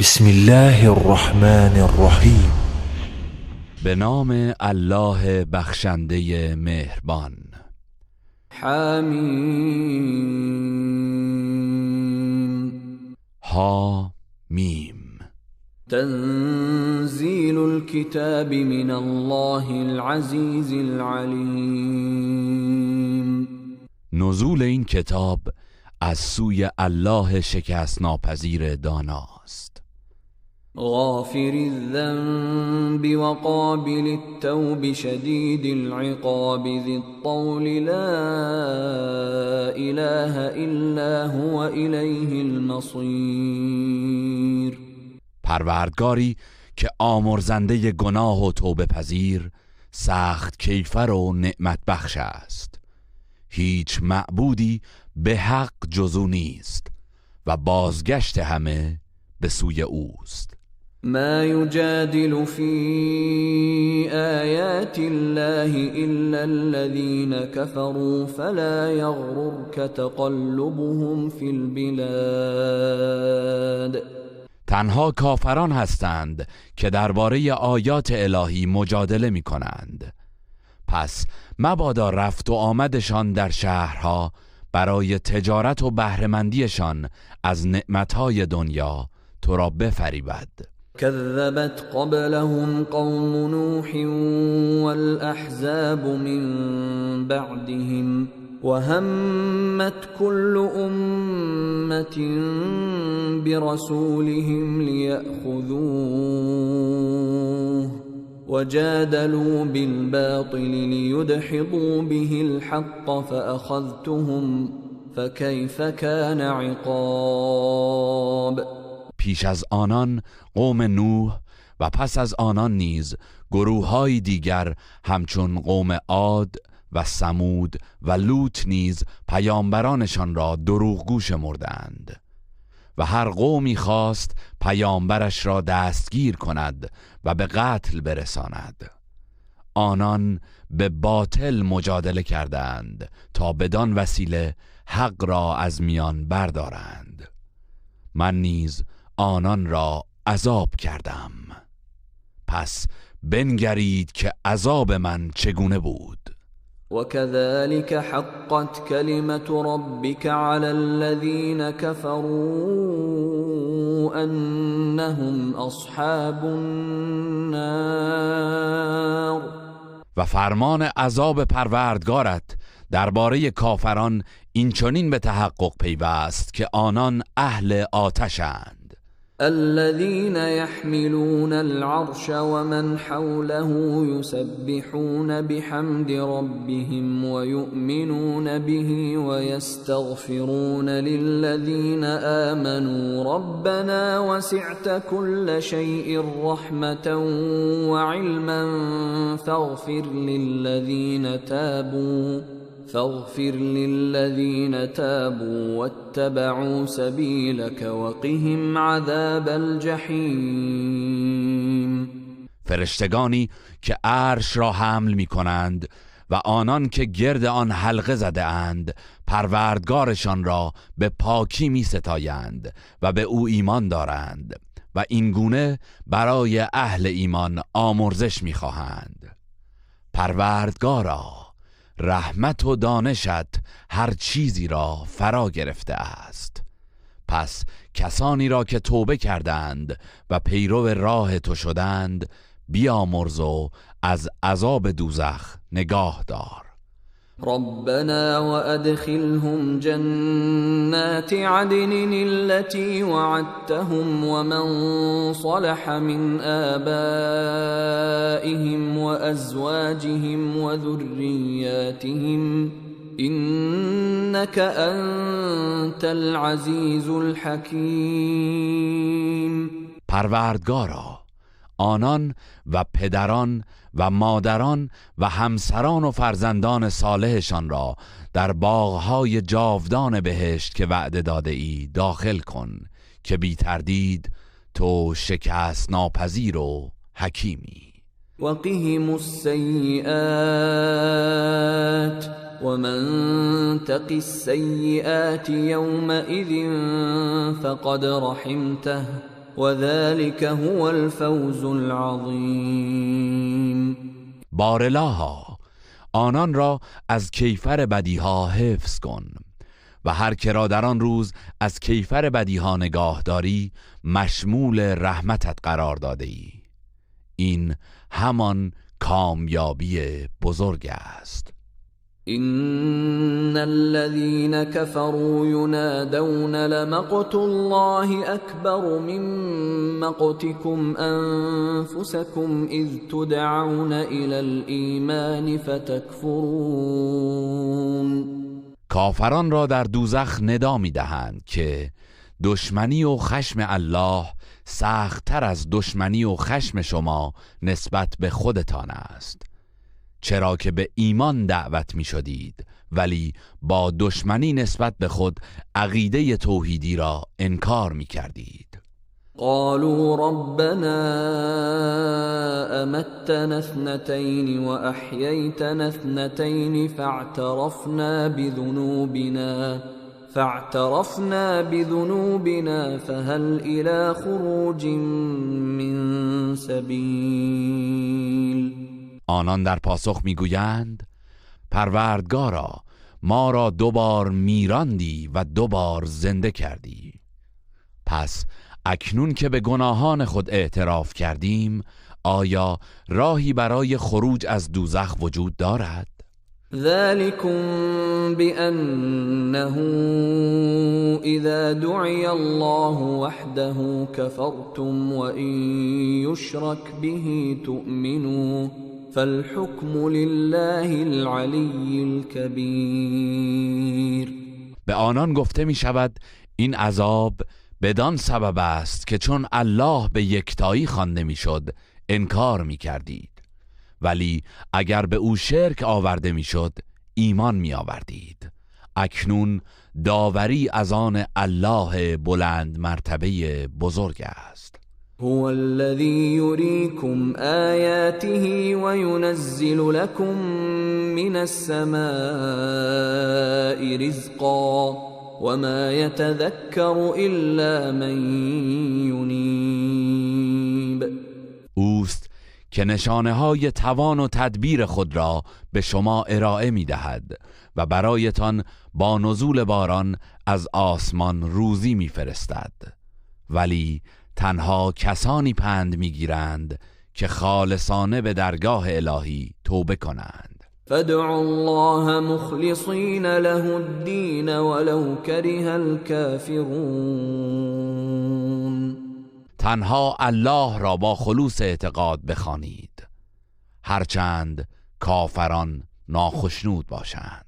بسم الله الرحمن الرحیم. به نام الله بخشنده مهربان. حمیم. ها میم. تنزیل الكتاب من الله العزیز العلیم. نزول این کتاب از سوی الله شکست ناپذیر داناست. غافر الذنب وقابل التوب شدید العقاب ذی الطول لا اله الا هو الیه المصیر. پروردگاری که آمرزنده گناه و توبه پذیر، سخت کیفر و نعمت بخش است. هیچ معبودی به حق جز او نیست و بازگشت همه به سوی اوست. ما یجادل فی آیات الله الا الذین كفروا فلا یغررک تقلبهم فی البلاد. تنها کافران هستند که درباره آیات الهی مجادله می کنند. پس مبادا رفت و آمدشان در شهرها برای تجارت و بهره‌مندیشان از نعمتهای دنیا تو را بفریبد. كذبت قبلهم قوم نوح والأحزاب من بعدهم وهمت كل أمة برسولهم ليأخذوه وجادلوا بالباطل ليدحضوا به الحق فأخذتهم فكيف كان عقاب. پیش از آنان قوم نوح و پس از آنان نیز گروه‌های دیگر همچون قوم عاد و ثمود و لوط نیز پیامبرانشان را دروغگو شمردند و هر قومی خواست پیامبرش را دستگیر کند و به قتل برساند. آنان به باطل مجادله کردند تا بدان وسیله حق را از میان بردارند. من نیز آنان را عذاب کردم. پس بنگرید که عذاب من چگونه بود. وكذلك حقت كلمة ربك على الذين كفروا أنهم أصحاب النار. و فرمان عذاب پروردگارت درباره کافران اینچنین به تحقق پیوست که آنان اهل آتشند. الذين يحملون العرش ومن حوله يسبحون بحمد ربهم ويؤمنون به ويستغفرون للذين آمنوا ربنا وسعت كل شيء رحمة وعلما فاغفر للذين تابوا واتبعوا سبيلك وقهم عذاب الجحیم. فرشتگانی که عرش را حمل می کنند و آنان که گرد آن حلقه زده اند پروردگارشان را به پاکی می ستایند و به او ایمان دارند و اینگونه برای اهل ایمان آمرزش می خواهند. پروردگارا، رحمت و دانشت هر چیزی را فرا گرفته است. پس کسانی را که توبه کردند و پیرو راه تو شدند بیامرز و از عذاب دوزخ نگاه دار. ربنا وأدخلهم جنات عدن التي وعدتهم ومن صلح من آبائهم وأزواجهم وذرياتهم إنك أنت العزيز الحكيم. پروردگارا، آنان و پدران و مادران و همسران و فرزندان صالحشان را در باغهای جاودان بهشت که وعده داده ای داخل کن که بی تردید تو شکست ناپذیر و حکیمی. وقهم السیئات ومن تق السیئات یومئذ فقد رحمته وذلك هو الفوز العظیم. بارالها آنان را از کیفر بدیها حفظ کن و هر که را در آن روز از کیفر بدیها نگاه داری مشمول رحمتت قرار داده ای. این همان کامیابی بزرگ است. إن الذين كفروا ينادون لمقت الله أكبر من مقتكم أنفسكم إذ تدعون إلى الإيمان فتكفرون. کافران را در دوزخ ندا می‌دهند که دشمنی و خشم الله سخت‌تر از دشمنی و خشم شما نسبت به خودتان است، چرا که به ایمان دعوت می شدید ولی با دشمنی نسبت به خود عقیده توحیدی را انکار می کردید. قالوا ربنا امتنا اثنتين واحییتنا اثنتين فاعترفنا بذنوبنا فهل الى خروج من سبیل. آنان در پاسخ میگویند پروردگارا ما را دوبار میراندی و دوبار زنده کردی، پس اکنون که به گناهان خود اعتراف کردیم آیا راهی برای خروج از دوزخ وجود دارد؟ ذلكم بأنه إذا دعي الله وحده كفرتم وإن يشرك به تؤمنوا فالحكم لله العلی الكبیر. به آنان گفته می شود این عذاب بدان سبب است که چون الله به یکتایی خوانده می شد انکار می کردید، ولی اگر به او شرک آورده می شد ایمان می آوردید. اکنون داوری از آن الله بلند مرتبه بزرگ است. هو الذي يريكم آياته وينزل لكم من السماء رزقا وما يتذكر إلا من ينيب. اوست که نشانه های توان و تدبیر خود را به شما ارائه می دهد و برایتان با نزول باران از آسمان روزی می فرستد، ولی تنها کسانی پند میگیرند که خالصانه به درگاه الهی توبه کنند. فادعوا الله مخلصین له الدین ولو کره الكافرون. تنها الله را با خلوص اعتقاد بخوانید، هرچند کافران ناخشنود باشند.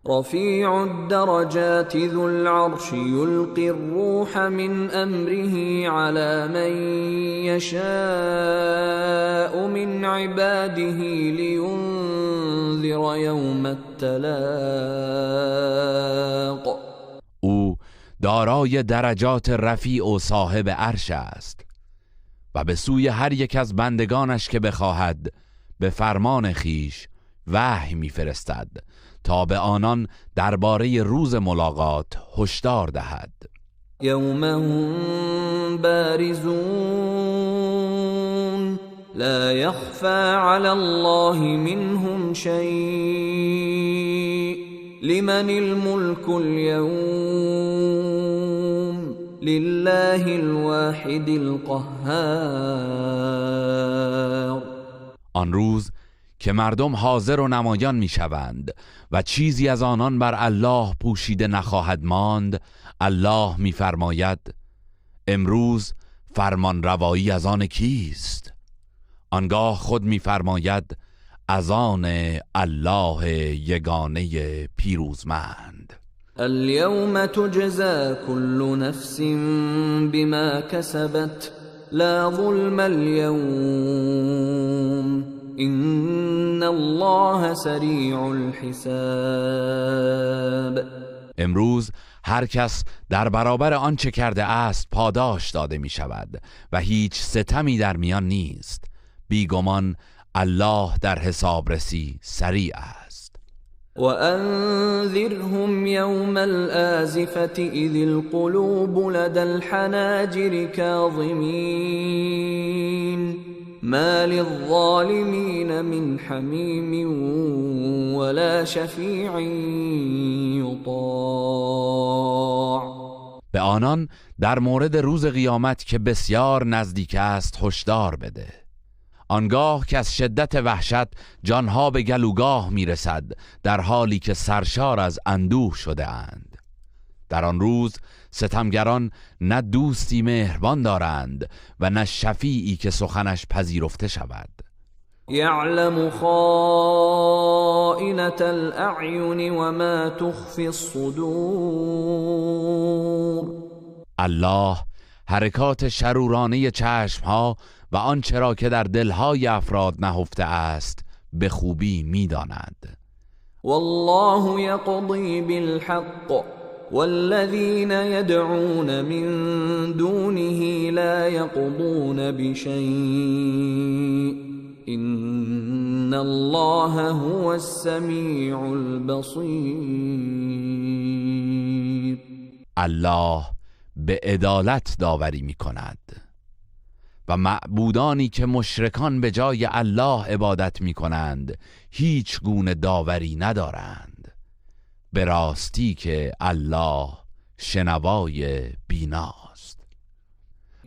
رفیع الدرجات ذو العرش یلقی الروح من امره على من یشاء من عباده لینذر یوم التلاق. او دارای درجات رفیع و صاحب عرش است و به سوی هر یک از بندگانش که بخواهد به فرمان خیش وحی میفرستد تا به آنان درباره روز ملاقات هشدار دهد. یوم هم بارزون لا یخفى علی الله منهم شیء لمن الملك اليوم لله الواحد القهار. آن روز که مردم حاضر و نمایان میشوند و چیزی از آنان بر الله پوشیده نخواهد ماند، الله میفرماید امروز فرمان روایی از آن کیست؟ آنگاه خود میفرماید از آن الله یگانه پیروزمند. اليوم تجزا كل نفس بما كسبت لا ظلم اليوم إن الله سریع الحساب. امروز هر کس در برابر آنچه کرده است پاداش داده می شود و هیچ ستمی در میان نیست. بیگمان الله در حسابرسی سریع است. وأنذرهم يوم الآزفة إذ القلوب لدى الحناجر كاظمين ما للظالمين من حميم ولا شفيع يطاع. به آنان در مورد روز قیامت که بسیار نزدیک است هشدار بده. آنگاه که از شدت وحشت جانها به گلوگاه میرسد، در حالی که سرشار از اندوه شده اند. در آن روز ستمگران نه دوستی مهربان دارند و نه شفیعی که سخنش پذیرفته شود. یعلم خائنة الاعین وما تخفی الصدور. الله حرکات شرورانه چشمها و آنچه را که در دلهای افراد نهفته است به خوبی میداند. والله یقضی بالحق والذین یدعون من دونه لا یقضون بشیء ان الله هو السمیع البصیر. الله به عدالت داوری می کند و معبودانی که مشرکان به جای الله عبادت می کنند هیچ گونه داوری ندارند. به راستی که الله شنوای بیناست.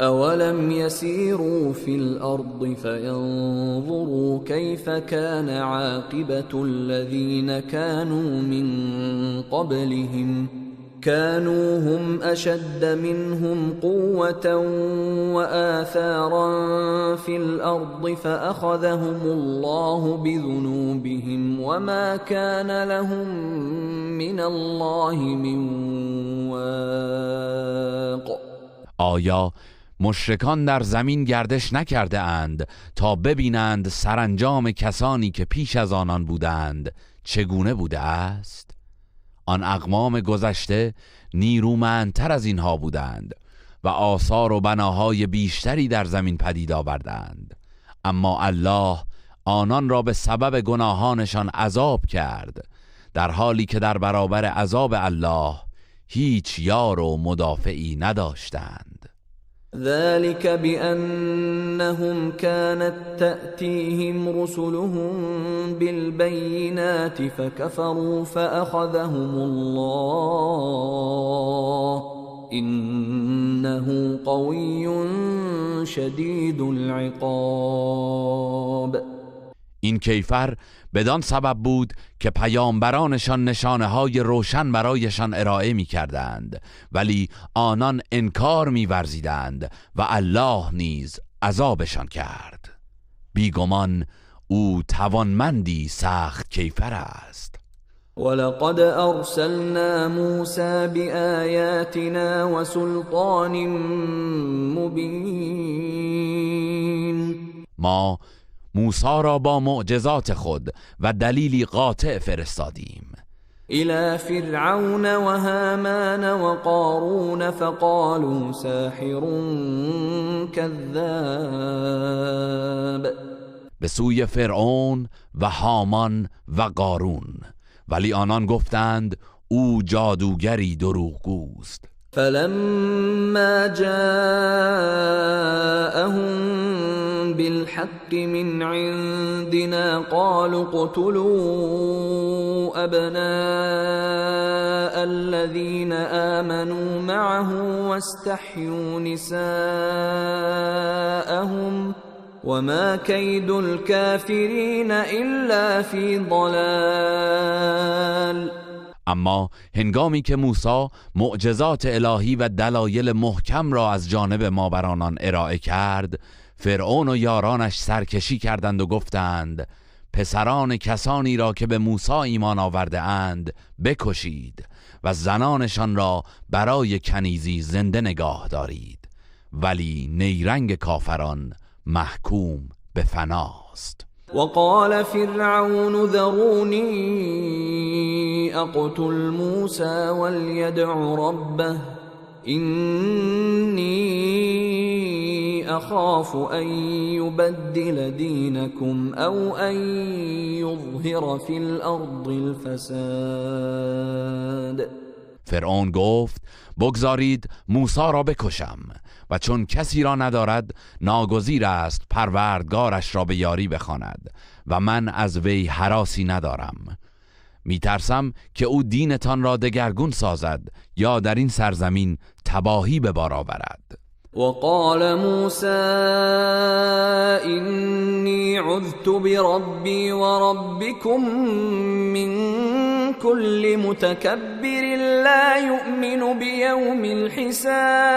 اولم یسیروا فی الارض فینظروا کیف کان عاقبة الذین كانوا من قبلهم كانوا هم أشد منهم قوة وآثارا في الأرض فأخذهم الله بذنوبهم وما كان لهم من الله من واق. آیا مشرکان در زمین گردش نکرده اند تا ببینند سرانجام کسانی که پیش از آنان بودند چگونه بوده است؟ آن اقوام گذشته نیرومندتر از اینها بودند و آثار و بناهای بیشتری در زمین پدید آوردند، اما الله آنان را به سبب گناهانشان عذاب کرد، در حالی که در برابر عذاب الله هیچ یار و مدافعی نداشتند. ذلك بأنهم كانت تأتيهم رسلهم بالبينات فكفروا فأخذهم الله إنه قوي شديد العقاب. این کیفر بدان سبب بود که پیامبرانشان نشانه‌های روشن برایشان ارائه می‌کردند، ولی آنان انکار می‌ورزیدند و الله نیز عذابشان کرد. بیگمان او توانمندی سخت کیفر است. ولقد ارسلنا موسى بآیاتنا وسلطان مبین. ما موسی را با معجزات خود و دلیلی قاطع فرستادیم. الى فرعون وهامان وقارون فقالوا ساحر كذاب. به سوی فرعون و هامان و قارون، ولی آنان گفتند او جادوگری دروغگوست. فلما جاءهم بالحق من عندنا قالوا اقتلوا أبناء الذين آمنوا معه واستحيوا نساءهم وما كيد الكافرين إلا في ضلال. اما هنگامی که موسی معجزات الهی و دلایل محکم را از جانب ما بر آنان ارائه کرد، فرعون و یارانش سرکشی کردند و گفتند پسران کسانی را که به موسی ایمان آورده اند بکشید و زنانشان را برای کنیزی زنده نگاه دارید، ولی نیرنگ کافران محکوم به فناست. وقال فرعون ذروني اقتل موسى وليدع ربه إني أخاف أن يبدل دينكم أو أن يظهر في الأرض الفساد. فرعون گفت بگذارید موسی را بکشم و چون کسی را ندارد ناگزیر است پروردگارش را به یاری بخواند و من از وی هراسی ندارم. میترسم که او دینتان را دگرگون سازد یا در این سرزمین تباهی به بار آورد. وقال موسى إني عذت بربي وربكم من كل متكبر لا يؤمن بيوم الحساب.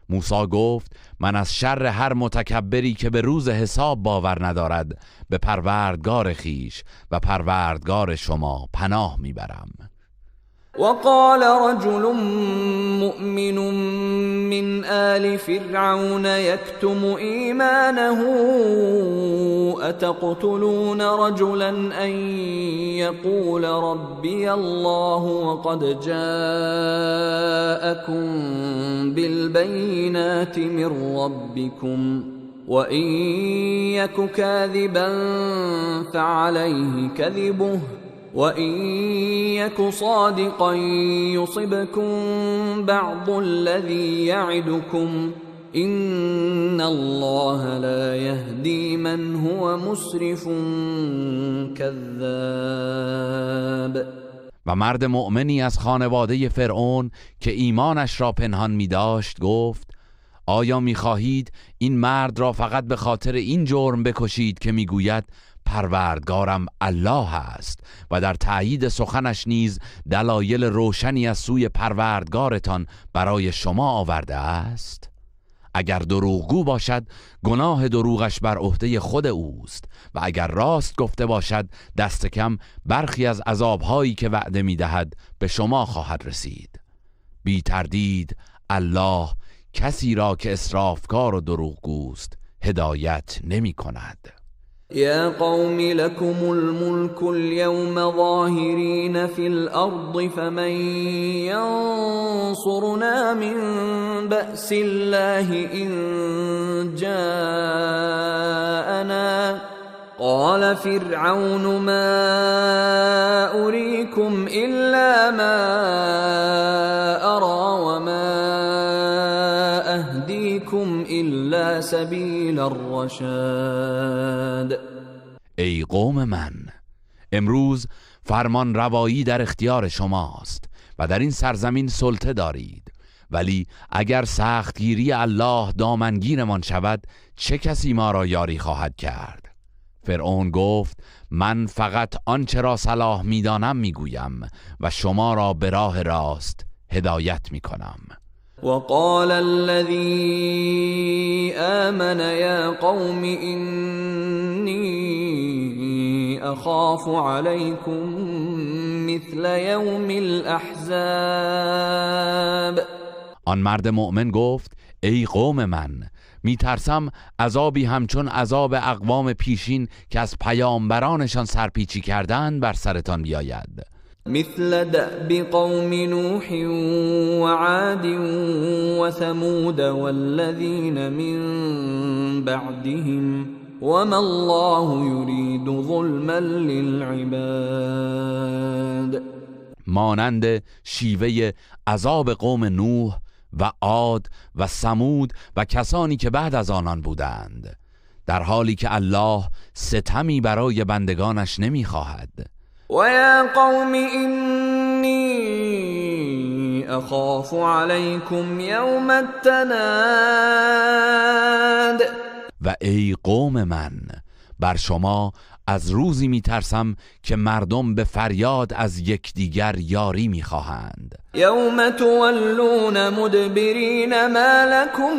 موسی گفت من از شر هر متکبری که به روز حساب باور ندارد به پروردگار خیش و پروردگار شما پناه میبرم. وقال رجل مؤمن من آل فرعون يكتم إيمانه أتقتلون رجلا أن يقول ربي الله وقد جاءكم بالبينات من ربكم وإن يك كاذبا فعليه كذبه وَإِن يَكُ صَادِقًا يُصِبْكُم بَعْضُ الَّذِي يَعِدُكُمْ إِنَّ اللَّهَ لَا يَهْدِي مَنْ هُوَ مُسْرِفٌ كَذَّابٌ. و مرد مؤمنی از خانواده فرعون که ایمانش را پنهان می داشت گفت آیا می خواهید این مرد را فقط به خاطر این جرم بکشید که می گوید پروردگارم الله است و در تأیید سخنش نیز دلایل روشنی از سوی پروردگارتان برای شما آورده است؟ اگر دروغگو باشد گناه دروغش بر عهده خود اوست و اگر راست گفته باشد دست کم برخی از عذابهایی که وعده می‌دهد به شما خواهد رسید. بی تردید الله کسی را که اسرافکار و دروغگوست هدایت نمی کند. يا قوم لكم الملك اليوم ظاهرين في الأرض فمن ينصرنا من بأس الله إن جاءنا قال فرعون ما أريكم إلا ما أرى وما أهديكم إلا سبيل الرشاد. ای قوم من، امروز فرمان روایی در اختیار شماست و در این سرزمین سلطه دارید، ولی اگر سختگیری الله دامنگیرمان شود چه کسی ما را یاری خواهد کرد؟ فرعون گفت من فقط آنچه را صلاح میدانم میگویم و شما را به راه راست هدایت میکنم. وقال الذي آمن يا قوم إني أخاف عليكم مثل يوم الأحزاب. آن مرد مؤمن گفت ای قوم من، میترسم عذابی همچون عذاب اقوام پیشین که از پیامبرانشان سرپیچی کردند بر سرتان بیاید. مثل دأب قوم نوح وعاد وثمود والذین من بعدهم وما الله يريد ظلما للعباد. مانند شیوه عذاب قوم نوح و عاد و ثمود و کسانی که بعد از آنان بودند، در حالی که الله ستمی برای بندگانش نمیخواهد. و یا قوم اینی اخاف علیکم یوم التناد. و ای قوم من، بر شما از روزی میترسم که مردم به فریاد از یکدیگر یاری میخواهند. یوم تولون مدبرین ما لکم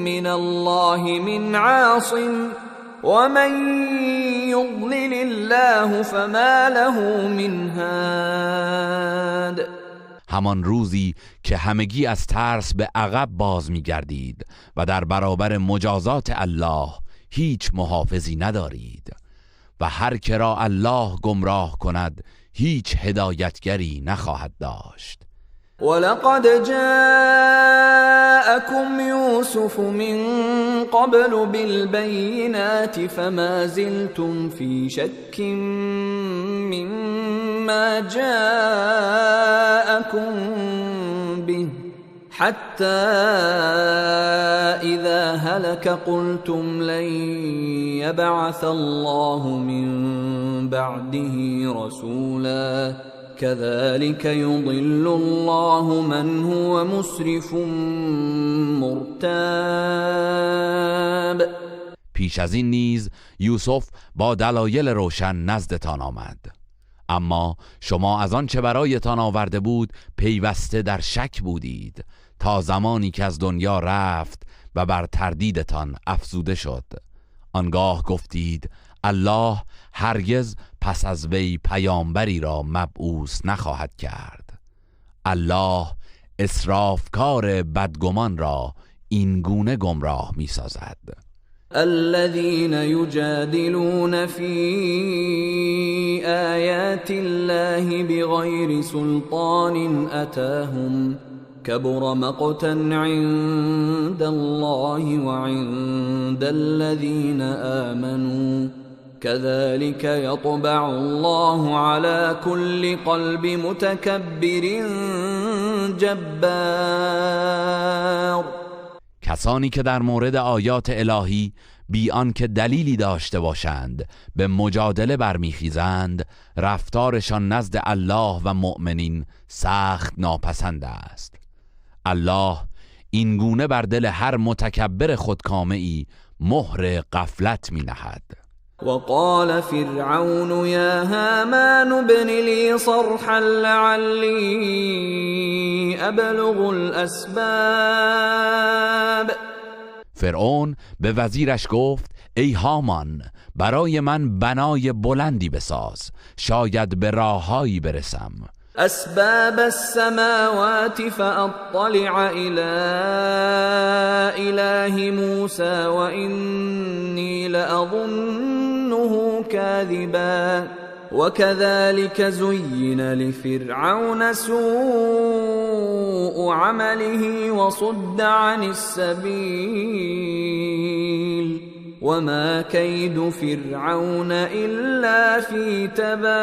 من الله من عاصم ومن یضلل الله فما له من هاد. همان روزی که همگی از ترس به عقب باز میگردید و در برابر مجازات الله هیچ محافظی ندارید و هر که را الله گمراه کند هیچ هدایتگری نخواهد داشت. ولقد جاءكم جاءكم يوسف من قبل بالبينات فما زلتم في شك مما جاءكم به حتى إذا هلك قلتم لن يبعث الله من بعده رسولا كذلك يضل الله من هو مسرف مرتاب. پیش از این نیز یوسف با دلایل روشن نزدتان آمد، اما شما از آن چه برایتان آورده بود پیوسته در شک بودید تا زمانی که از دنیا رفت و بر تردیدتان افزوده شد. آنگاه گفتید الله هرگز پس از وی پیامبری را مبعوث نخواهد کرد. الله اسرافکار بدگمان را این گونه گمراه می سازد. الذين يجادلون في آيات الله بغير سلطان أتاهم كبر مقتا عند الله وعند الذين آمنوا كذلك يطبع الله على كل قلب متكبر جبار. کسانی که در مورد آیات الهی بی آنکه دلیلی داشته باشند به مجادله برمیخیزند، رفتارشان نزد الله و مؤمنین سخت ناپسند است. الله این گونه بر دل هر متکبر خودکامه‌ای مهر غفلت می نهد. وقال فرعون يا هامان ابن لي صرحا لعلي أبلغ الأسباب. فرعون به وزیرش گفت ای هامان، برای من بنای بلندی بساز، شاید به راههایی برسم. أسباب السماوات فأطلع إلى إله موسى وإني لأظنه كاذبا وكذلك زين لفرعون سوء عمله وصد عن السبيل وما كيد فرعون إلا في تباب.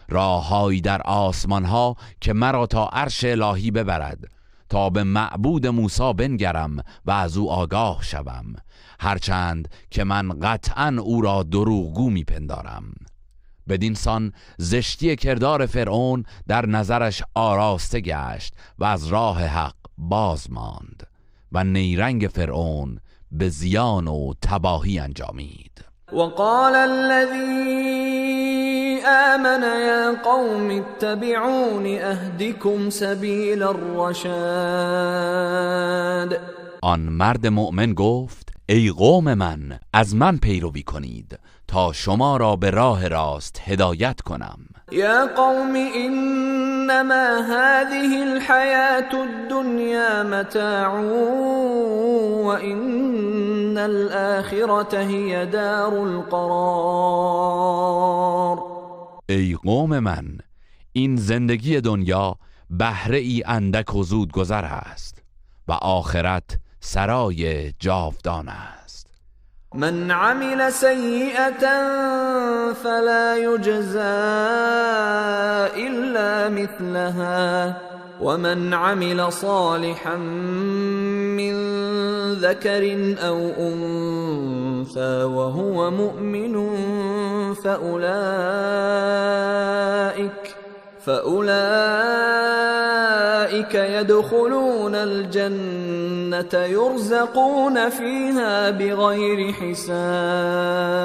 راههایی در آسمانها که مرا تا عرش الهی ببرد، تا به معبود موسی بنگرم و از او آگاه شوم، هرچند که من قطعا او را دروغگو میپندارم. بدین سان زشتی کردار فرعون در نظرش آراسته گشت و از راه حق باز ماند و نیرنگ فرعون به زیان و تباهی انجامید. وقال الذي آمن يا قوم اتبعون أهدكم سبيل الرشاد. آن مرد مؤمن گفت ای قوم من، از من پیروی کنید تا شما را به راه راست هدایت کنم. يا قوم إنما هذه الحياة الدنيا متاع وإن الآخرة هي دار القرار. ای قوم من، این زندگی دنیا بهره ای اندک و زود گذر است و آخرت سرای جاودان است. من عمل سيئة فلا يجزى إلا مثلها ومن عمل صالحا من ذكر أو أنثى وهو مؤمن فأولئك يدخلون الجنة يرزقون فيها بغير حساب.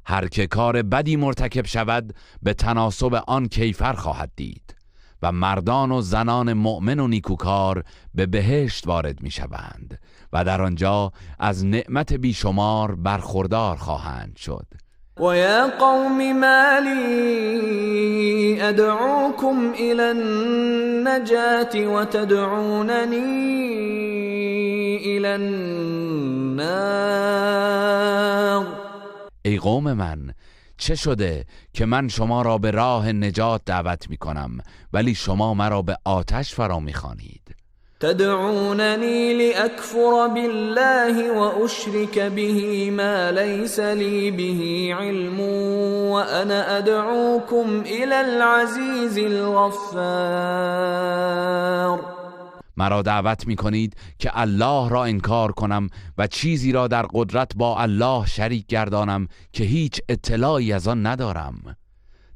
هر که کار بدی مرتکب شود به تناسب آن کیفر خواهد دید و مردان و زنان مؤمن و نیکوکار به بهشت وارد می شوند و در آنجا از نعمت بیشمار برخوردار خواهند شد. ويا قوم ما لي أدعوكم إلى النجاة وتدعونني إلى النار. ای قوم من، چه شده که من شما را به راه نجات دعوت می کنم ولی شما مرا به آتش فرا می خوانید؟ تدعونني لأكفر بالله وأشرك به ما ليس لي به علم وأنا أدعوكم إلى العزيز الغفار. مرا دعوت می کنید که الله را انکار کنم و چیزی را در قدرت با الله شریک گردانم که هیچ اطلاعی از آن ندارم،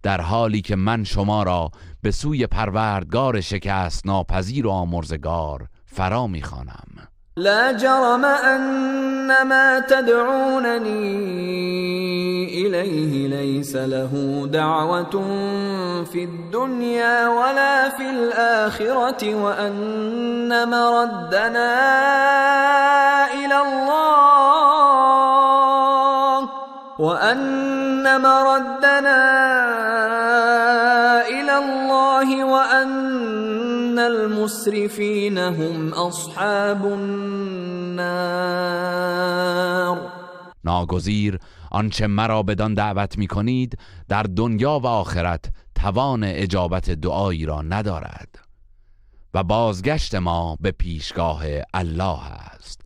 در حالی که من شما را به سوی پروردگار شکست ناپذیر و آمرزگار فرا میخوانم. لا جرم ان ما تدعونني الیه لیس له دعوة فی الدنیا ولا فی الآخرة وان مردنا الی الله وأن مردنا إلى الله وأن المسرفين هم أصحاب النار. ناگزیر آنچه مرا بدان دعوت می‌کنید در دنیا و آخرت توان اجابت دعایی را ندارد و بازگشت ما به پیشگاه الله است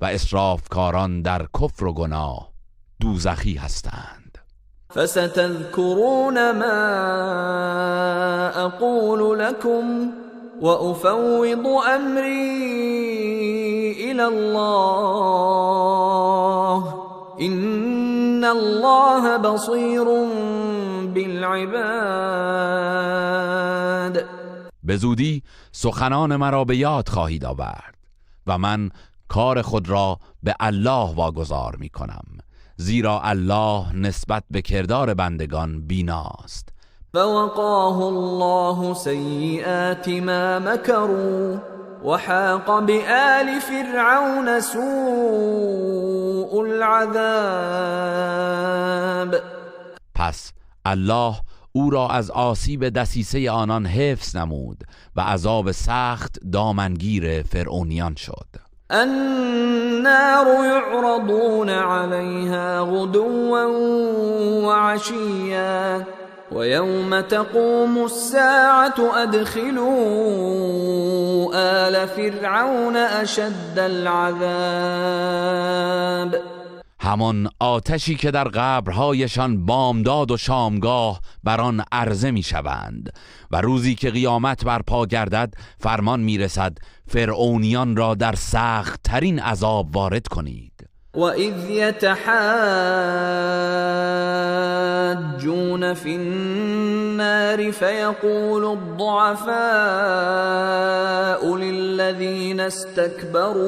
و اسرافکاران در کفر و گناه دوزخی هستند. فستذكرون ما اقول لكم وافوض امری الى الله ان الله بصیر بالعباد. به زودی سخنان مرا به یاد خواهید آورد و من کار خود را به الله واگذار می کنم، زیرا الله نسبت به کردار بندگان بیناست. فوقاه الله سیئات ما مکروا وحاق بآل فرعون سوء العذاب. پس الله او را از آسیب دسیسه آنان حفظ نمود و عذاب سخت دامنگیر فرعونیان شد. النار يعرضون عليها غدوا وعشيا ويوم تقوم الساعة أدخلوا آل فرعون أشد العذاب. همان آتشی که در قبرهایشان بامداد و شامگاه بر آن عرضه میشوند و روزی که قیامت برپا گردد فرمان میرسد فرعونیان را در سخت ترین عذاب وارد کنید. وَإِذْ يَتَحَاجُّونَ فِي النَّارِ فَيَقُولُ الضُّعَفَاءُ لِلَّذِينَ اسْتَكْبَرُوا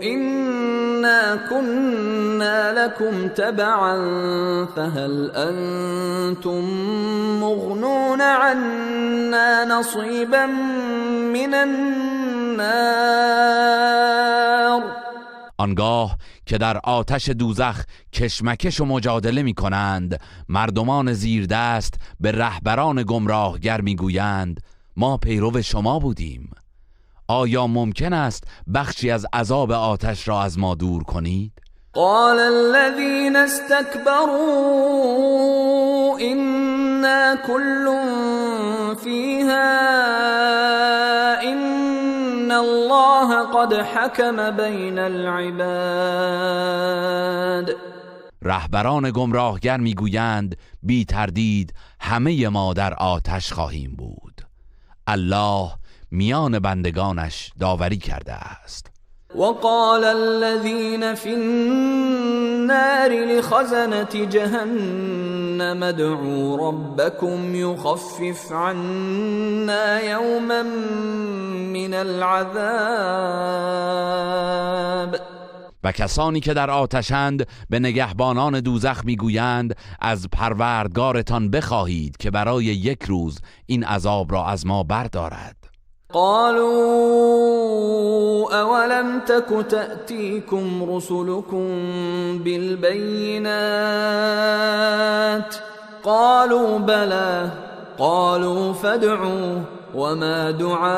إِنَّا كُنَّا لَكُمْ تَبَعًا فَهَلْ أَنْتُمْ مُغْنُونَ عَنَّا نَصِيبًا مِنَ النَّارِ. آنگاه که در آتش دوزخ کشمکش و مجادله می کنند، مردمان زیردست به رهبران گمراهگر می گویند ما پیرو شما بودیم، آیا ممکن است بخشی از عذاب آتش را از ما دور کنید؟ قال الذين استكبروا إنا كل فيها إن الله قد حكم بين العباد. رهبران گمراهگر میگویند بی تردید همه ما در آتش خواهیم بود، الله میان بندگانش داوری کرده است. وقال الذين في النار لخزنة جهنم ادعوا ربكم يخفف عنا يوما من العذاب. و کسانی که در آتشند به نگهبانان دوزخ میگویند از پروردگارتان بخواهید که برای یک روز این عذاب را از ما بردارد. قالوا اولم تك تأتيكم رسلكم بالبينات قالوا بلى قالوا فادعوا وما دعاء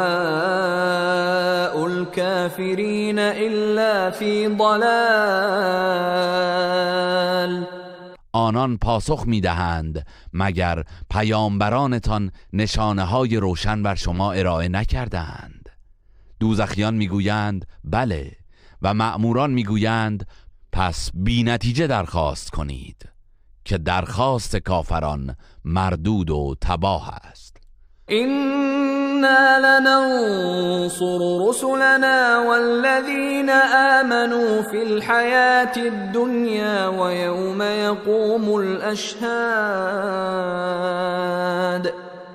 الكافرين إلا في ضلال. آنان پاسخ میدهند مگر پیامبرانتان نشانه های روشن بر شما ارائه نکردند؟ دوزخیان میگویند بله، و مأموران میگویند پس بی نتیجه درخواست کنید که درخواست کافران مردود و تباه است. إنا لننصر رسلنا والذين آمنوا في الحياة الدنيا ويوم يقوم الأشهاد.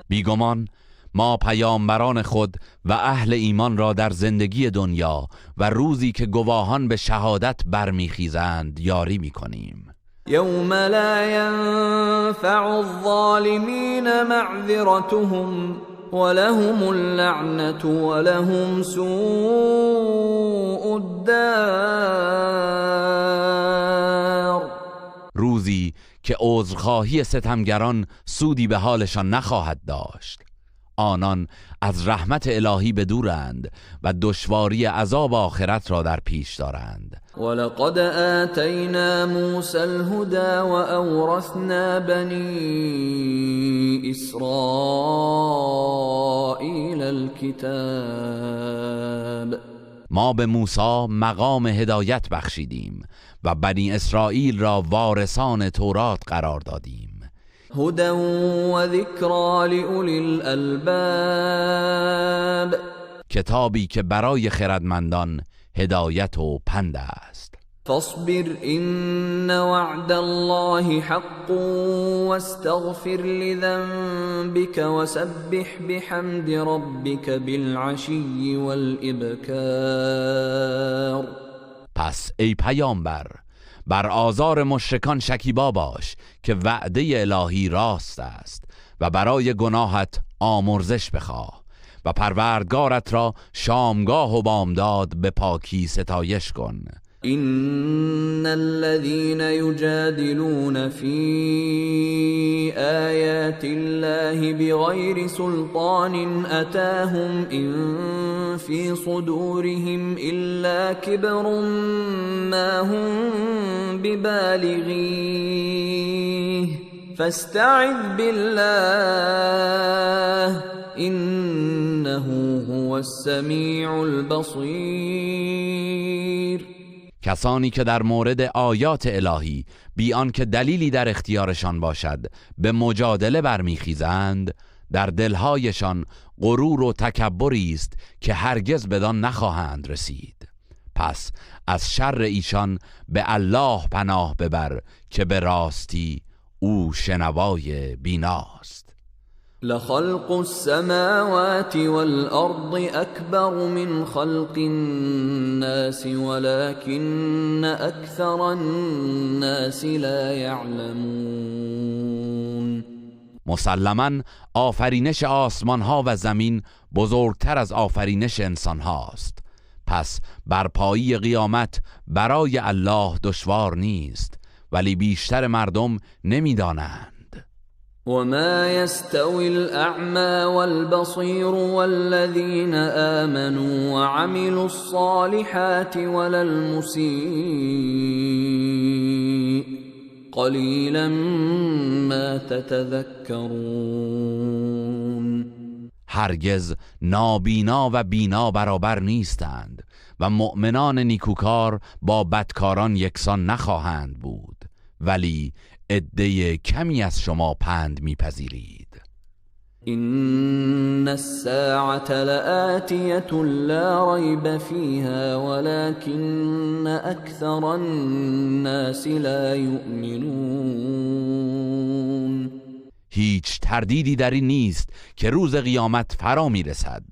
بیگمان ما پیامبران خود و اهل ایمان را در زندگی دنیا و روزی که گواهان به شهادت برمیخیزند یاری میکنیم. يوم لا ينفع الظالمين معذرتهم ولهم اللعنة ولهم سوء الدار. روزی که عذرخواهی ستمگران سودی به حالشان نخواهد داشت. آنان از رحمت الهی بدورند و دشواری عذاب آخرت را در پیش دارند. ولقد آتینا موسی الهدى وأورثنا بنی اسرائیل الکتاب. ما به موسی مقام هدایت بخشیدیم و بنی اسرائیل را وارثان تورات قرار دادیم. هدى وذکری لأولی الالباب. کتابی که برای خردمندان هدایت و پند است. فاصبر إن وعد الله حق واستغفر لذنبك وسبح بحمد ربك بالعشي والإبكار. پس ای پیامبر بر آزار مشرکان شکیبا باش که وعده الهی راست است و برای گناهت آمرزش بخواه و پروردگارت را شامگاه و بامداد به پاکی ستایش کن. إن الذين يجادلون في آيات الله بغير سلطان أتاهم إن في صدورهم إلا كبر ما هم ببالغيه فاستعذ بالله إنه هو السميع البصير. کسانی که در مورد آیات الهی بی آنکه دلیلی در اختیارشان باشد به مجادله برمیخیزند، در دلهایشان غرور و تکبری است که هرگز بدان نخواهند رسید. پس از شر ایشان به الله پناه ببر که به راستی او شنوای بیناست. لخلق السماوات والأرض أكبر من خلق الناس ولكن أكثر الناس لا يعلمون. مسلماً آفرینش آسمان ها و زمین بزرگتر از آفرینش انسان هاست. پس برپایی قیامت برای الله دشوار نیست، ولی بیشتر مردم نمیدانند. وما يستوي الأعمى والبصير والذين آمنوا وعملوا الصالحات ولا المسيء قليلا ما تتذكرون. هرگز نابینا و بینا برابر نیستند و مؤمنان نیکوکار با بدکاران یکسان نخواهند بود، ولی عده کمی از شما پند میپذیرید. إن الساعة لآتية لا ريب فيها ولكن أكثر الناس لا يؤمنون. هیچ تردیدی در این نیست که روز قیامت فرا میرسد،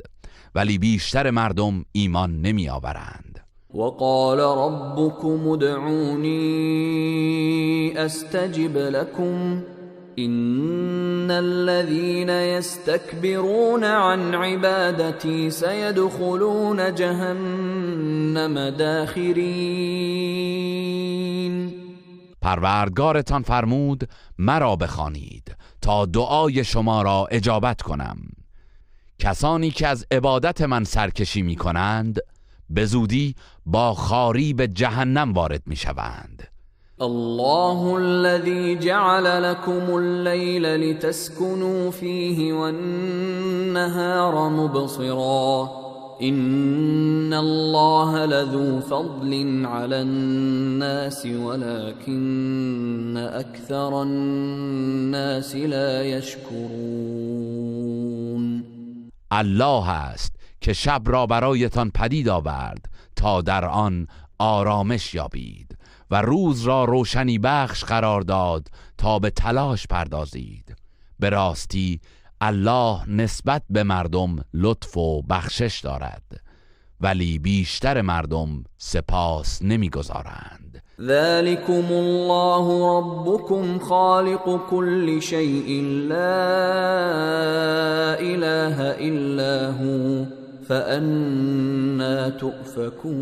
ولی بیشتر مردم ایمان نمی آورند. وقال ربكم ادعوني استجب لكم ان الذين يستكبرون عن عبادتي سيدخلون جهنم داخرين. پروردگارتان فرمود مرا بخوانید تا دعای شما را اجابت کنم. کسانی که از عبادت من سرکشی می کنند به زودی با خواری به جهنم وارد می شوند. الله الذي جعل لكم الليل لتسكنوا فيه والنهار مبصرا إن الله لذو فضل على الناس ولكن أكثر الناس لا يشكرون. الله است که شب را برایتان پدید آورد تا در آن آرامش یابید و روز را روشنی بخش قرار داد تا به تلاش پردازید. به راستی الله نسبت به مردم لطف و بخشش دارد، ولی بیشتر مردم سپاس نمیگذارند. ذلكم الله ربكم خالق كل شيء لا اله الا هو فأنا تؤفكون.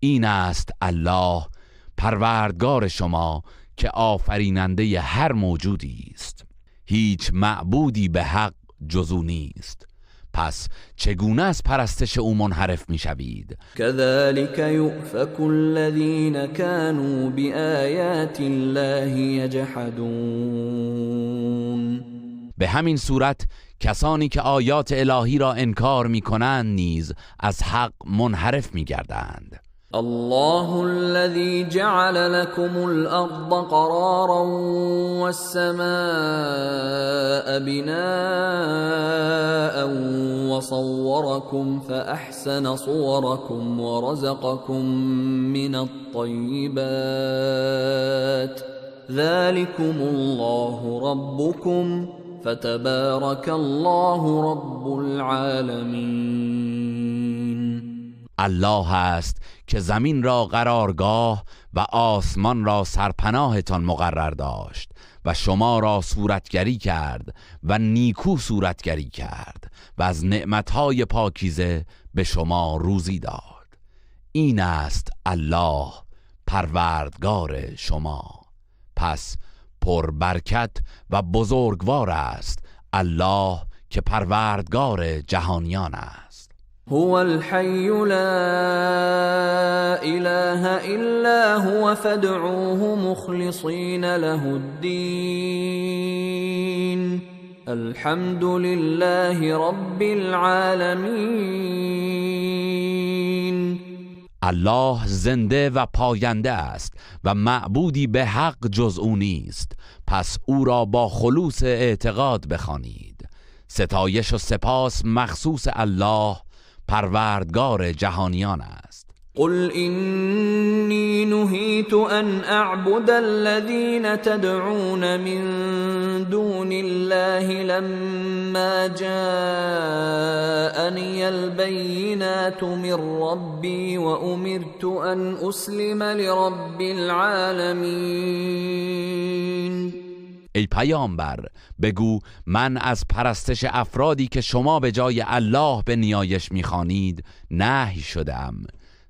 این است الله پروردگار شما که آفریننده هر موجودی است، هیچ معبودی به حق جز او نیست، پس چگونه از پرستش او منحرف میشوید؟ كذلك يؤفك الذين كانوا بآيات الله يجحدون. به همین صورت کسانی که آیات الهی را انکار میکنند نیز از حق منحرف میگردند. الله الذي جعل لكم الأرض قرارا والسماء بناء وصوركم فأحسن صوركم ورزقكم من الطيبات ذلكم الله ربكم فتبارك الله رب العالمين. الله است که زمین را قرارگاه و آسمان را سرپناهتان مقرر داشت و شما را صورتگری کرد و نیکو صورتگری کرد و از نعمتهای پاکیزه به شما روزی داد. این است الله پروردگار شما، پس پربرکت و بزرگوار است الله که پروردگار جهانیان است. هو الحي لا اله الا هو فادعوه مخلصین له الدین الحمد لله رب العالمین. الله زنده و پاینده است و معبودی به حق جز او نیست، پس او را با خلوص اعتقاد بخوانید. ستایش و سپاس مخصوص الله پروردگار جهانیان است. قل اینی نهیت ان اعبد الذین تدعون من دون الله لما جاءنی البینات من ربی وامرت ان اسلم لرب العالمین. ای پیامبر بگو من از پرستش افرادی که شما به جای الله به نیایش میخوانید نهی شدم،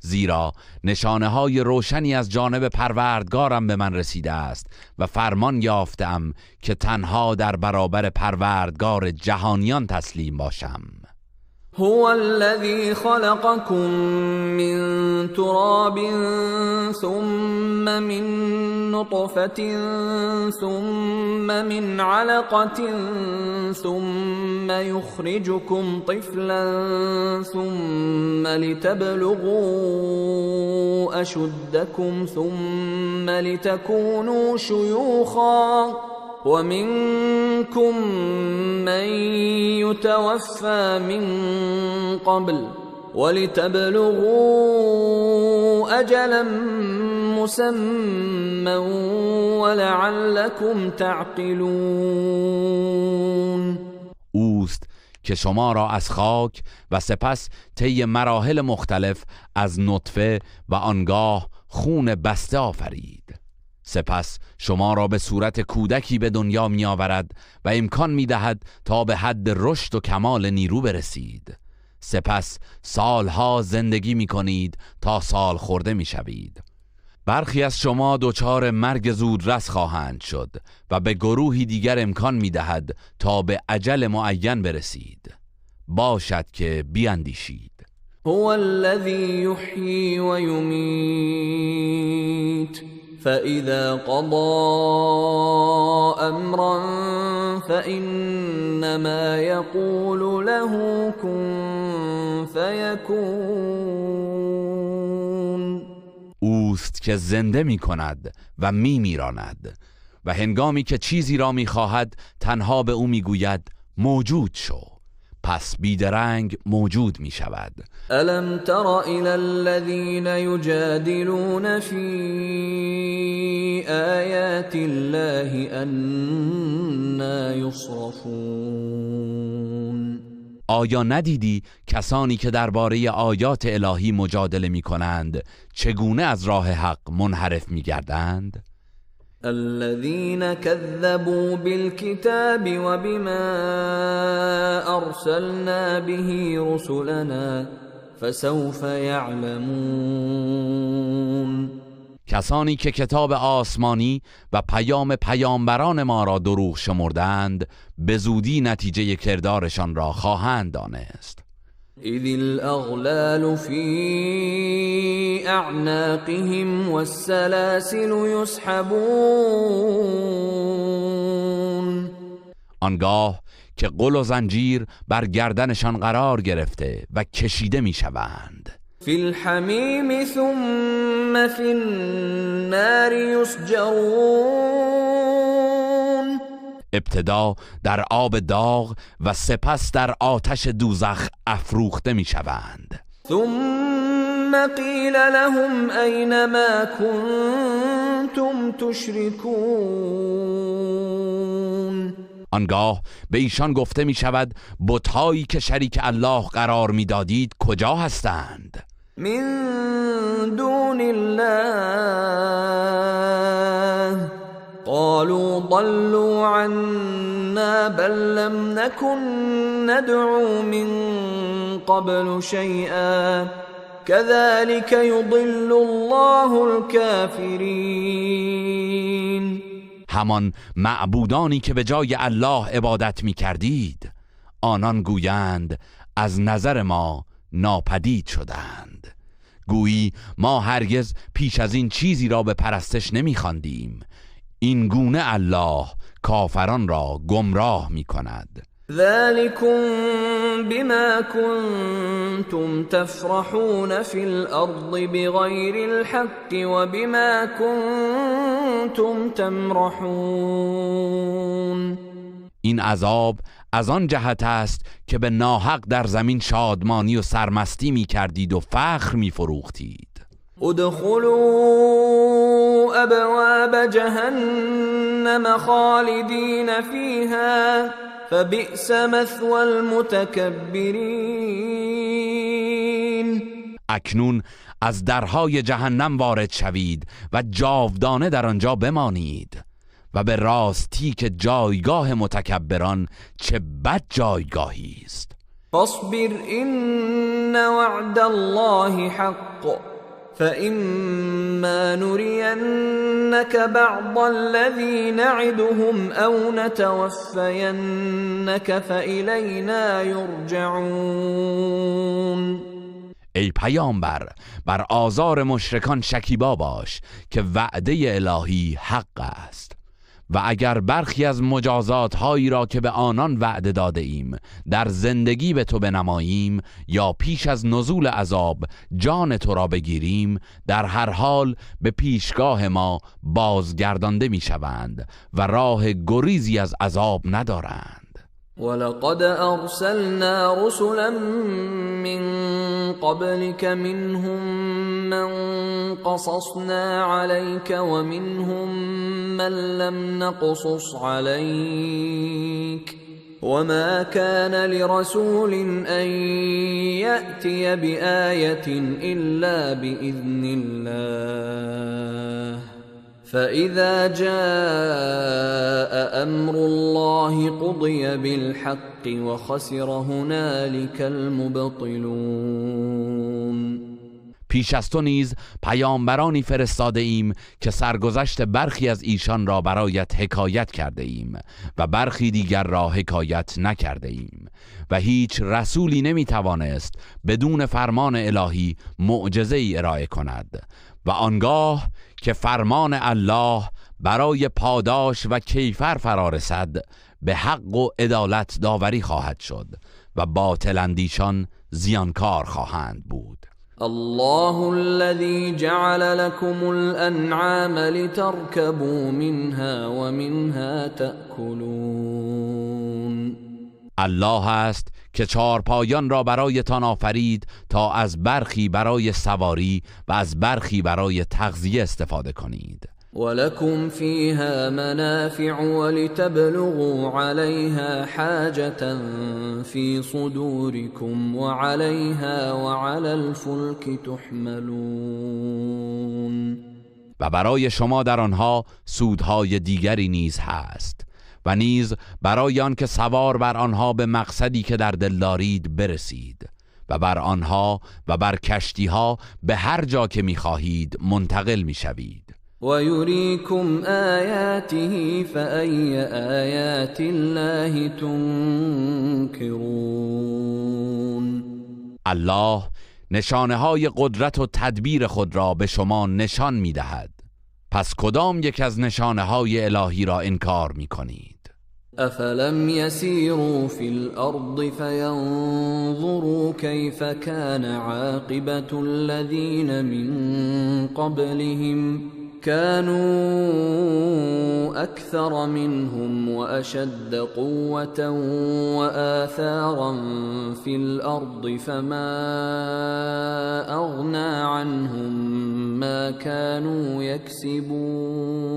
زیرا نشانه های روشنی از جانب پروردگارم به من رسیده است و فرمان یافتم که تنها در برابر پروردگار جهانیان تسلیم باشم. هو الذي خلقكم من تراب ثم من نطفة ثم من علقة ثم يخرجكم طفلا ثم لتبلغوا أشدكم ثم لتكونوا شيوخا ومنكم من يتوفى من قبل ولتبلغوا أجلا مسمى ولعلكم تعقلون. اوست که شما را از خاک و سپس طی مراحل مختلف از نطفه و آنگاه خون بسته آفرید، سپس شما را به صورت کودکی به دنیا می آورد و امکان می دهد تا به حد رشد و کمال نیرو برسید. سپس سالها زندگی می کنید تا سال خورده می شوید. برخی از شما دچار مرگ زودرس خواهند شد و به گروهی دیگر امکان می دهد تا به اجل معین برسید. باشد که بیندیشید. هو الذي يحيي ويميت فإذا قضى أمرا فإنما يقول له كن فيكون. اوست که زنده می کند و می میراند و هنگامی که چیزی را می خواهد تنها به او می گوید موجود شو، پس بیدرنگ موجود می شود. الم تر الى الذين يجادلون في آیات الله انا يصرفون. آیا ندیدی کسانی که درباره آیات الهی مجادله می کنند چگونه از راه حق منحرف می گردند؟ الذين كذبوا بالكتاب وبما أرسلنا به رسلنا فسوف يعلمون. کسانی که کتاب آسمانی و پیام پیامبران ما را دروغ شمردند به زودی نتیجه کردارشان را خواهند دانست. اذ الاغلال في اعناقهم والسلاسل يسحبون. آنگاه که قل و زنجیر بر گردنشان قرار گرفته و کشیده میشوند. فی الحمیم ثم فی النار یسجرون. ابتدا در آب داغ و سپس در آتش دوزخ افروخته میشوند. ثم قیل لهم این ما کنتم تشرکون. آنگاه به ایشان گفته می شود بتهایی که شریک الله قرار می دادید کجا هستند؟ من دون الله قالوا ضلوا عنا بل لم نكن ندعو من قبل شيئا كذلك يضل الله الكافرين. همان معبودانی که به جای الله عبادت می کردید، آنان گویند از نظر ما ناپدید شدند. گویی ما هرگز پیش از این چیزی را به پرستش نمی خواندیم. این گونه الله کافران را گمراه می کند. ذلكم بما كنتم تفرحون في الأرض بغير الحق وبما كنتم تمرحون. این عذاب از آن جهت است که به ناحق در زمین شادمانی و سرمستی می کردید و فخر می فروختید. ادخلوا ابواب جهنم خالدین فیها فبئس مثوى المتکبرین. اکنون از درهای جهنم وارد شوید و جاودانه در آنجا بمانید و به راستی که جایگاه متکبران چه بد جایگاهی است. فاصبر ان وعد الله حق فإما نرینک بعض الذی نعدهم او نتوفینک فإلینا یرجعون. ای پیامبر، بر آزار مشرکان شکیبا باش که وعده الهی حق است و اگر برخی از مجازات هایی را که به آنان وعده داده ایم در زندگی به تو بنماییم یا پیش از نزول عذاب جان تو را بگیریم، در هر حال به پیشگاه ما بازگردانده میشوند و راه گریزی از عذاب ندارند. ولقد ارسلنا رسلا من قبلك منهم من قصصنا عليك ومنهم من لم نقصص عليك وما كان لرسول ان يأتي بآية الا بإذن الله فإذا جاء أمر الله قضي بالحق وخسر هنالك المبطلون. پیش از تو نیز پیامبرانی فرستاده ایم که سرگذشت برخی از ایشان را برایت حکایت کرده ایم و برخی دیگر را حکایت نکرده ایم و هیچ رسولی نمیتوانست بدون فرمان الهی معجزه ای ارائه کند و آنگاه که فرمان الله برای پاداش و کیفر فرا رسد به حق و عدالت داوری خواهد شد و باطل اندیشان زیانکار خواهند بود. الله الذي جعل لكم الأنعام لتركبوا منها ومنها تأكلون. الله است که چارپایان را برایتان آفرید تا از برخی برای سواری و از برخی برای تغذیه استفاده کنید. ولكم فيها منافع ولتبلغوا عليها حاجة في صدوركم وعليها وعلى الفلك تحملون. و برای شما در آنها سودهای دیگری نیز هست و نیز برای آن که سوار بر آنها به مقصدی که در دل دارید برسید و بر آنها و بر کشتیها به هر جا که میخواهید منتقل میشوید. ويريكم آياته فأي آيات الله تنكرون. الله نشانه های قدرت و تدبیر خود را به شما نشان می دهد، پس کدام یک از نشانه های الهی را انکار می کنید؟ أفلم يسيروا في الأرض فينظروا كيف كان عاقبة الذين من قبلهم كانوا أكثر منهم وأشد قوة وآثارا في الأرض فما أغنى عنهم ما كانوا يكسبون.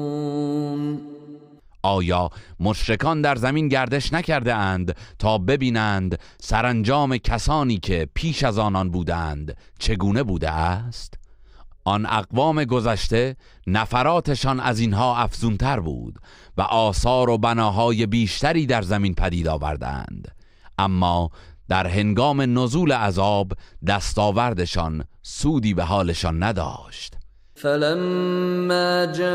آیا مشرکان در زمین گردش نکرده اند تا ببینند سرانجام کسانی که پیش از آنان بودند چگونه بوده است؟ آن اقوام گذشته نفراتشان از اینها افزونتر بود و آثار و بناهای بیشتری در زمین پدید آوردند، اما در هنگام نزول عذاب دستاوردشان سودی به حالشان نداشت. فلما جاءتهم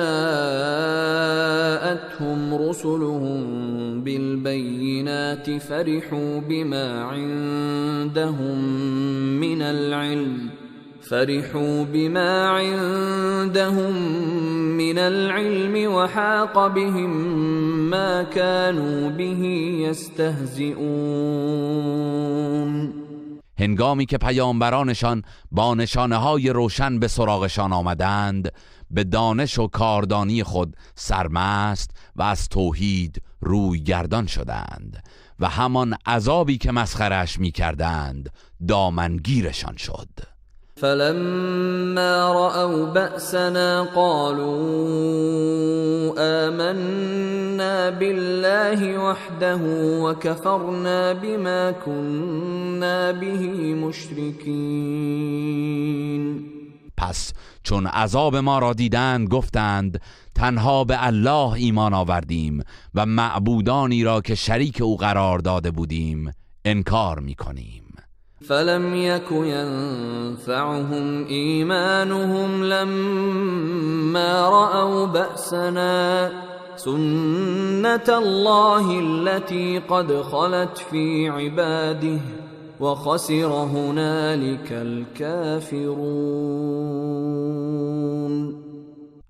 رسلهم بالبينات فرحوا بما عندهم من العلم وحاق بهم ما كانوا به يستهزئون. هنگامی که پیامبرانشان با نشانه‌های روشن به سراغشان آمدند، به دانش و کاردانی خود سرمست و از توحید روی گردان شدند و همان عذابی که مسخره‌اش می‌کردند دامنگیرشان شد. فلما رأوا بأسنا قالوا آمنا بالله وحده وكفرنا بما كنا به مشركين. پس چون عذاب ما را دیدند گفتند تنها به الله ایمان آوردیم و معبودانی را که شریک او قرار داده بودیم انکار می‌کنیم. فلم يك ينفعهم إيمانهم لما رأوا بأسنا سنة الله التي قد خلت في عباده وخسر هنالك الكافرون.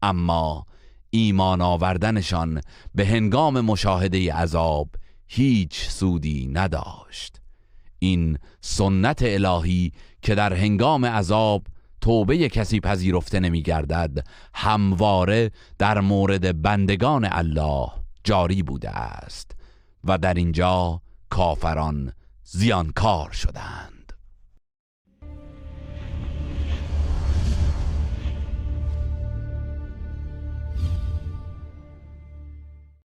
اما ایمان آوردنشان به هنگام مشاهده عذاب هیچ سودی نداشت. این سنت الهی که در هنگام عذاب توبه کسی پذیرفته نمی گردد همواره در مورد بندگان الله جاری بوده است و در اینجا کافران زیانکار شدند.